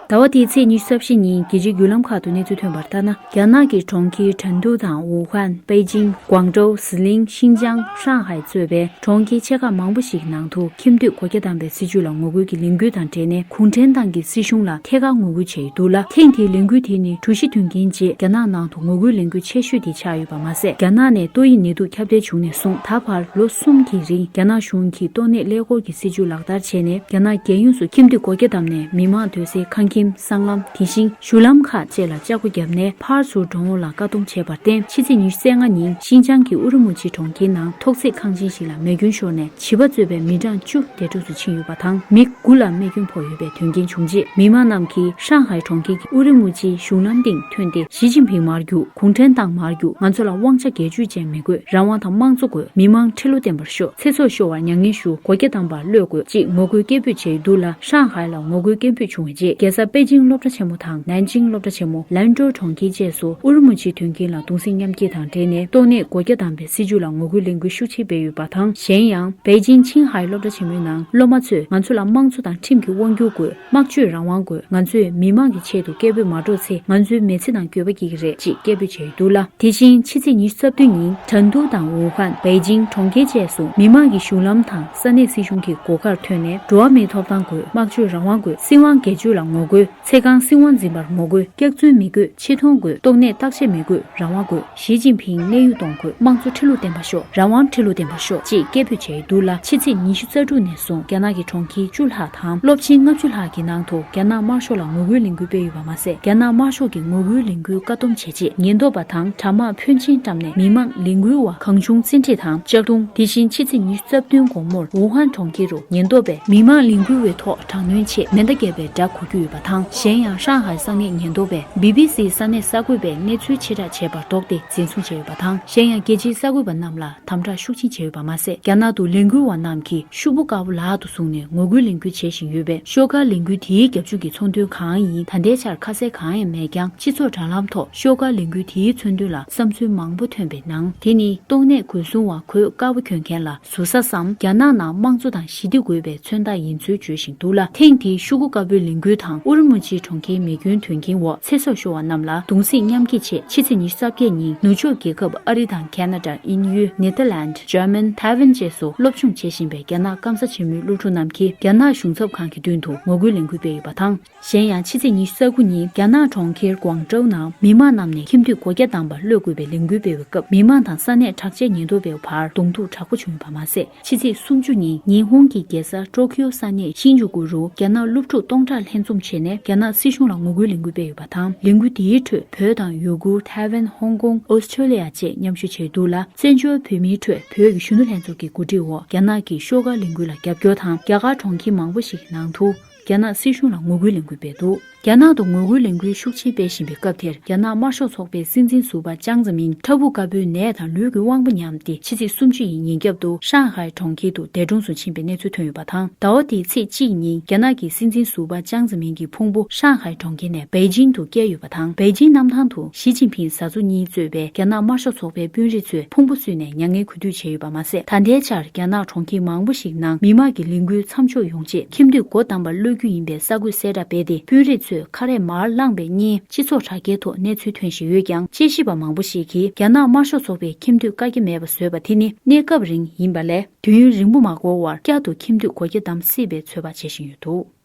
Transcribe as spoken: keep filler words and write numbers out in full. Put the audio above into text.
ཟླ་བ་འདིའི་ཚེས་ཉི་ཤུ་རྩ་བཞི་ཉིན་རྒྱལ་སྤྱིའི་བརྒྱུད་ལམ་ཁག་ཏུ་གནས་ཚུལ་ཐོན་པར་ལྟར་ན། རྒྱ་ནག་གི་གྲོང་ཁྱེར་ཁྲེང་ཏུའུ་དང་ཝུ་ཧན། པེ་ཅིང་། ཀུང་ཀྲོའུ། ཟི་ལིང་། ཤིན་ཅང་། ཧྲང་ཧའེ་གཙོས་པའི་གྲོང་ཁྱེར་ཆེ་ཁག་མང་པོ་ཞིག་ནང་དུ་ཁྱིམ་སྡོད་སྒོ་རྒྱ་བསྡམས་པའི་སྲིད་ཇུས་ལ་ངོ་རྒོལ་གྱི་ལས་འགུལ་དང་འབྲེལ་ནས། གུང་ཁྲན་ཏང་གི་སྲིད་གཞུང་ལ་ཐད་ཀར་ངོ་རྒོལ་བྱས་ཡོད་འདུག་ལ། ཐེངས་འདིའི་ལས་འགུལ་དེ་ནི་གྲོས་གཞི་དོན་རྐྱེན་རྗེས་རྒྱ་ནག་ནང་དུ་ངོ་རྒོལ་ལས་འགུལ་ཆེ་ཤོས་དེ་ཆགས་ཡོད་པ་མ་ཟད། རྒྱ་ནག་ནས་ཏོག་དབྱིབས་ནད་དུག་ཁྱབ་གདལ་བྱུང་ནས་བཟུང་ད་བར་ལོ་གསུམ་གྱི་རིང་རྒྱ་ནག་གཞུང་གིས་ཏོག་ནད་ཀླད་ཀོར་གྱི་སྲིད་ཇུས་ལག་བསྟར་བྱས་ནས། རྒྱ་ནག་རྒྱལ་ཡོངས་སུ་ཁྱིམ་སྡོད་སྒོ་རྒྱ་བསྡམས་ནས་མི་མང་སྡོད་སའི་ཁང་ཁྱིམ། སྲང་ལམ། དེ་བཞིན་གཞུང་ལམ་ཁག་བཅས་ལ་ལྕགས་སྒོ་བརྒྱབ་ནས་ཕར་ཚུར་འགྲོ་འོང་ལ་བཀག་སྡོམ་བྱས་པར་བརྟེན། ཕྱི་ཚེས་ཉི་ཤུ་རྩ་ལྔ་ཉིན་ཤིན་ཅང་གི་ཨུ་རུ་མུ་ཆི་གྲོང་ཁྱེར་ནང་ཐོག་བརྩེགས་ཁང་ཆེན་ཞིག་ལ་མེ་སྐྱོན་ཤོར་ནས་བྱིས་པ་གཙོས་པའི་མི་གྲངས་བཅུ་འདས་གྲོངས་སུ་ཕྱིན་ཡོད་པ་དང་། མི་དགུ་ལ་རྨས་སྐྱོན་ཕོག་ཡོད་པའི་དོན་རྐྱེན་བྱུང་རྗེས། མི་མང་རྣམས་ཀྱིས་ཧྲང་ཧའེ་གྲོང་ཁྱེར་གྱི་ཨུ་རུ་མུ་ཆིའི་གཞུང་ལམ་སྟེང་ཐོན་ཏེ། ཞི་ཅིན་ཕིང་མར་རྒྱུག་གུང་ཁྲན་ཏང་མར་རྒྱུག་ང་ཚོ་ལ་དབང་ཆ་སྒེར་གཅོད་ཅན་མི་དགོས། རང་དབང་དང་དམངས་གཙོ་དགོས། མི་མང་ཁྲི་ལོ་བརྟན་པར་ཤོག་ཚེ་སྲོག་ཤོར་བར་མྱ་ངན་ཞུ། སྒོ་རྒྱ་བསྡམས་པར་གློད་དགོས། ཅེས་ངོ་རྒོལ་སྐད་འབོད་བྱས་ཡོད་འདུག་ལ། ཧྲང་ཧའེ་ལ་ངོ་རྒོལ་སྐད་འབོད་བྱུང་བའི་རྗེས། རྒྱལ་ས་པེ་ཅིང་སློབ་གྲྭ་ཆེན་མོ་དང་། ནན་ཅིང་སློབ་གྲྭ་ཆེན་མོ། ལན་ཀྲོའུ་གྲོང་ཁྱེར་བཅས་སུ་ཨུ་རུ་མུ་ཆིའི་དོན་རྐྱེན་ལ་གདུང་སེམས་མཉམ་སྐྱེད་དང་འབྲེལ་ནས། ཏོག་ནད་སྒོ་རྒྱ་བསྡམས་པའི་སྲིད་ཇུས་ལ་ངོ་རྒོལ་ལས་འགུལ་ཤུགས་ཆེ་སྤེལ་ཡོད་པ་དང་། གཞན་ཡང་། པེ་ཅིང་ཆིང་ཧའེ་སློབ་གྲྭ་ཆེན་མོའི་ནང་སློབ་མ་ཚོས། ང་ཚོ་ལ་དམངས་གཙོ་དང་ཁྲིམས་ཀྱི་དབང་སྒྱུར་དགོས། དམག་སྤྱོད་རང་དབང་དགོས། ང་ཚོས་མི་མང་གི་ཆེད་དུ་སྐད་འབོད་མ་སྒྲོག་ཚེ། ང་ཚོའི་མི་ཚེ་དང་འགྱོད་པ་སྐྱེ་གི་རེད། ཅེས་སྐད་འབོད་བྱས་ཡོད་འདུག་ལ། དེ་བཞིན་ཕྱི་ཚེས་ཉི་ཤུ་རྩ་བདུན་ཉིན་ཁྲེང་ཏུའུ་དང་ཝུ་ཧན། པེ་ཅིང་གྲོང་ཁྱེར་བཅས་སུ་མི་མང་གིས་གཞུང་ལམ་དང་ས་གནས་སྲིད་གཞུང་གི་སྒོ་ཁར་ཐོན་ནས། འགྲོ་བ་མིའི་ཐོབ་ཐང་དགོས། དམག་སྤྱོད་རང་དབང་དགོས། སྲིད་དབང་སྒེར་གཅོད་ལ་ངོ་རྒོལ། ཚེ་གང་སྲིད་དབང་འཛིན་པར་ངོ་རྒོལ། སྐྱག་རྫུན་མི་དགོས། ཆེ་མཐོང་དགོས། ཏོག་ནད་བརྟག་དཔྱད་མི་དགོས། རང་དབང་དགོས། ཞི་ཅིན་ཕིང་གནས་དབྱུང་གཏོང་དགོས། དམངས་གཙོ་ཁྲི་ལོ་བརྟན་པར་ཤོག་རང་དབང་ཁྲི་ལོ་བརྟན་པར་ཤོག་ཅེས་སྐད་འབོད་བྱས་ཡོད་འདུག་ལ། ཕྱི་ཚེས་ཉི་ཤུ་རྩ་དྲུག་ནས་བཟུང་རྒྱ་ནག་གི་གྲོང་ཁྱེར་བཅུ་ལྷག་དང་སློབ་ཆེན་ལྔ་བཅུ་ལྷག་གི་ནང་དུ་རྒྱ་ནག་དམར་ཤོག་ལ་ངོ་རྒོལ་ལས་འགུལ་སྤེལ་ཡོད་པ་མ་ཟད། རྒྱ་ནག་དམར་ཤོག་གི་ངོ་རྒོལ་ལས་འགུལ་བཀག་སྡོམ་བྱས་རྗེས། ཉེན་རྟོག་པ་དང་དྲག་དམག་ཕོན་ཆེན་བཀྲམ་ནས་མི་མང་ལས་འགུལ་བ་གང་བྱུང་བཙན་ཁྲིད་དང་གཅར་རྡུང་། དེ་བཞིན་ཕྱི་ཚེས་ཉི་ཤུ་རྩ་བདུན་དགོང་མོར་ཝུ་ཧན་གྲོང་ཁྱེར་རུ་ཉེན་རྟོག་པས་མི་མང་ལས་འགུལ་བའི་ཐོག་དྲག་གནོན་ཆེད་མེ་མདའ་བརྒྱབ་པའི་སྒྲ་གོ་རྒྱུ་ཡོད་པ་དང་། གཞན་ཡང་ཧྲང་ཧའེ་ས་གནས་ཉེན་རྟོག་པས་བི་བི་སིའི་ས་གནས་གསར་འགོད་པས་གནས་ཚུལ་ཕྱིར་བསྒྲགས་བྱས་པར་དོགས་ཏེ་འཛིན་བཟུང་བྱས་ཡོད་པ་དང་། གཞན་ཡང་རྒྱལ་སྤྱིའི་གསར་འགོད་པ་རྣམས་ལ་དམ་དྲག་ཤུགས་ཆེན་བྱས་ཡོད་པ་མ་ཟད། རྒྱ་ནག་ཏུ་ལས་འགུལ་བ་རྣམས་ཀྱིས་ཤོག་བུ་དཀར་པོ་ལག་ཏུ་བཟུང་ནས་ངོ་རྒོལ་ལས་འགུལ་བྱེད་བཞིན་ཡོད་པས། ཤོག་དཀར་ལས་འགུལ་དེའི་རྒྱབ་ལྗོངས་ཀྱི་ཚོགས་འདུ་གང་ཡིན་ད་ལྟའི་ཆར་ཁ་གསལ་གང་ཡང་མེད་ཀྱང་། སྤྱི་ཚོགས་དྲ་ལམ་ཐོག་ཤོག་དཀར་ལས་འགུལ་དེའི་མཚོན་དོན་ལ་བསམ་ཚུལ་མང་པོ་ཐོན་པའི་ནང་། དེ་ནི་ཏོག་ནད་གོས་སྲུང་བ་གོས་དཀར་པོ་གྱོན་མཁན་ལ་ཟུར་ཟ་སམ། རྒྱ་ནག་ནང་དམངས་གཙོ་དང་ཞི་བདེ་དགོས་པའི་མཚོན་རྟགས་ཡིན་ཚུལ་བརྗོད་བཞིན་འདུག་ལ། ཐེངས་འདིའི་ཤོག་གུ་དཀར་པོའི་ལས་འགུལ་དང་ཨུ་རུ་མུ་ཆི་གྲོང་ཁྱེར་མེ་སྐྱོན་དོན་རྐྱེན་འོག་ཚེ་སྲོག་ཤོར་བ་རྣམས་ལ་གདུང་སེམས་མཉམ་སྐྱེད་ཆེད། ཕྱི་ཚེས་ཉི་ཤུ་རྩ་བརྒྱད་ཉིན་ནུབ་ཕྱོགས་རྒྱལ་ཁབ་ཨ་རི་དང་ཁེ་ན་ཌ། དབྱིན་ཡུལ། ནེ་ཐར་ལན། འཇར་མན། ཐའེ་ཝན་བཅས་སུ་སློབ་སྦྱོང་བྱེད་བཞིན་པའི་རྒྱ་ནག་སྐམ་ས་ཆེན་མོའི་སློབ་ཕྲུག་རྣམས་ཀྱིས་རྒྱ་ནག་གཞུང་ཚབ་ཁང་གི་མདུན་དུ་ངོ་རྒོལ་ལས་འགུལ་སྤེལ་ཡོད་པ་དང་། གཞན་ཡང་ཕྱི་ཚེས་ཉི་ཤུ་རྩ་དགུ་ཉིན་རྒྱ་ནག་གྲོང་ཁྱེར་ཀུང་ཀྲོའུ་ནང་མི་མང་རྣམས་ནས་ཁྱིམ་སྡོད་སྒོ་རྒྱ་བསྡམས་པར་གློད་དགོས་པའི་ལས་འགུལ་སྤེལ་བའི་སྐབས། མི་མང་དང་ས་གནས་དྲག་ཆས་ཉེན་རྟོག་པའི་བར་གདོང་ཐུག་དྲག་པོ་བྱུང་ཡོད་པ་མ་ཟད། ཕྱི་ཚེས་སུམ་ཅུ་ཉིན་ཉི་ཧོང་གི་རྒྱལ་ས་ཀྲོ་ཀིའོ་ས་གནས་ཤིན་ཇུ་ཀུ་རུ་རྒྱ་ནག་སློབ་ཕྲུག་སྟོང་ཕྲག་ལྷན་འཛོམས་བྱས་ནས་རྒྱ་ནག་སྲིད་གཞུང་ལ་ངོ་རྒོལ་ལས་འགུལ་སྤེལ་ཡོད་པ་དང་། ལས་འགུལ་དེའི་ཁྲོད་བོད་དང་ཡུ་གུར། ཐའེ་ཝན། ཧོང་ཀོང་། ཨོ་སི་ཁྲོ་ལི་ཡ་བཅས་མཉམ་ཞུགས་བྱས་འདུག་ལ། བཙན་བྱོལ་བོད་མིའི་ཁྲོད་བོད་ཀྱི་གཞོན་ནུ་ལྷན་ཚོགས་ཀྱི་གོ་སྒྲིག་འོག་རྒྱ་ནག་གི་ཤོག་དཀར་ལས་འགུལ་ལ་རྒྱབ་སྐྱོར་དང་། རྒྱ་གར་གྲོང་ཁྱེར་མང་པོ་ཞིག་ནང་དུ་རྒྱ་ནག་སྲིད་གཞུང་ལ་ངོ་རྒོལ་ལས་འགུལ་སྤེལ་འདུག་རྒྱ་ནག་ཏུ་ངོ་རྒོལ་ལས་འགུལ་ཤུགས་ཆེན་སྤེལ་བཞིན་པའི་སྐབས་དེར། རྒྱ་ནག་དམར་ཤོག་ཚོགས་པའི་སྲིད་འཛིན་ཟུར་པ་ཅང་ཙེ་མིན་ཁྲ་འབུ་དཀར་པོའི་ནད་དང་ལུས་ཀྱི་དབང་པོ་ཉམས་ཏེ། ཕྱི་ཚེས་སུམ་ཅུ་ཡི་ཉིན་རྒྱབ་ཏུ་ཧྲང་ཧའེ་གྲོང་ཁྱེར་དུ་འདས་གྲོངས་སུ་ཕྱིན་པའི་གནས་ཚུལ་ཐོན་ཡོད་པ་དང་། ཟླ་བ་འདིའི་ཚེས་གཅིག་ཉིན་རྒྱ་ནག་གི་སྲིད་འཛིན་ཟུར་པ་ཅང་ཙེ་མིན་གྱི་ཕུང་པོ་ཧྲང་ཧའེ་གྲོང་ཁྱེར་ནས་པེ་ཅིང་དུ་བསྐྱལ་ཡོད་པ་དང་། པེ་ཅིང་གནམ་ཐང་དུ་ཞི་ཅིན་ཕིང་བཟའ་ཚོ་གཉིས་གཙོས་པའི་རྒྱ་ནག་དམར་ཤོག་ཚོགས་པའི་དཔོན་རིགས་ཚོས་ཕུང་པོ་བསུས་ནས་མྱ་ངན་གུས་འདུད་བྱས་ཡོད་པ་མ་ཟད། ད་ལྟའི་ཆར་རྒྱ་ནག་གྲོང་ཁྱེར་མང་པོ་ཞིག་ནང་མི་དམངས་ཀྱི་ལས་འགུལ་མཚམས་འཇོག་ཡོང་ཆེད་ཁྱིམ་སྡོད་སྒོ་བསྡམས་པར་གློད་རྒྱུ་ཡིན་པའི་གསར་འགོད་གསལ་བསྒྲགས་སྤེལ་ཏེ། དཔོན་རིགས་ཚོས་ཁ་རས་མར་བླངས་པའི་བརྙན་སྤྱི་ཚོགས་དྲ་རྒྱའི་ཐོག་གནས་ཚུལ་ཐོན་བཞིན་ཡོད་ཀྱང་། དཔྱད་ཞིབ་པ་མང་པོ་ཞིག་གིས་རྒྱ་ནག་དམར་ཤོག་ཚོགས་པས་ཁྱིམ་སྡོད་བཀའ་རྒྱ་མེད་པ་བཟོས་པ་དེ་ནི་གནས་སྐབས་རིང་ཡིན་པ་ལས། དུས་ཡུན་རིང་པོ་མ་འགོར་བར་བསྐྱར་དུ་ཁྱིམ་སྡོད་སྒོ་རྒྱ་བསྡམ་སྲིད་པའི་ཚོད་དཔག་བྱེད་བཞིན་ཡོད་འདུག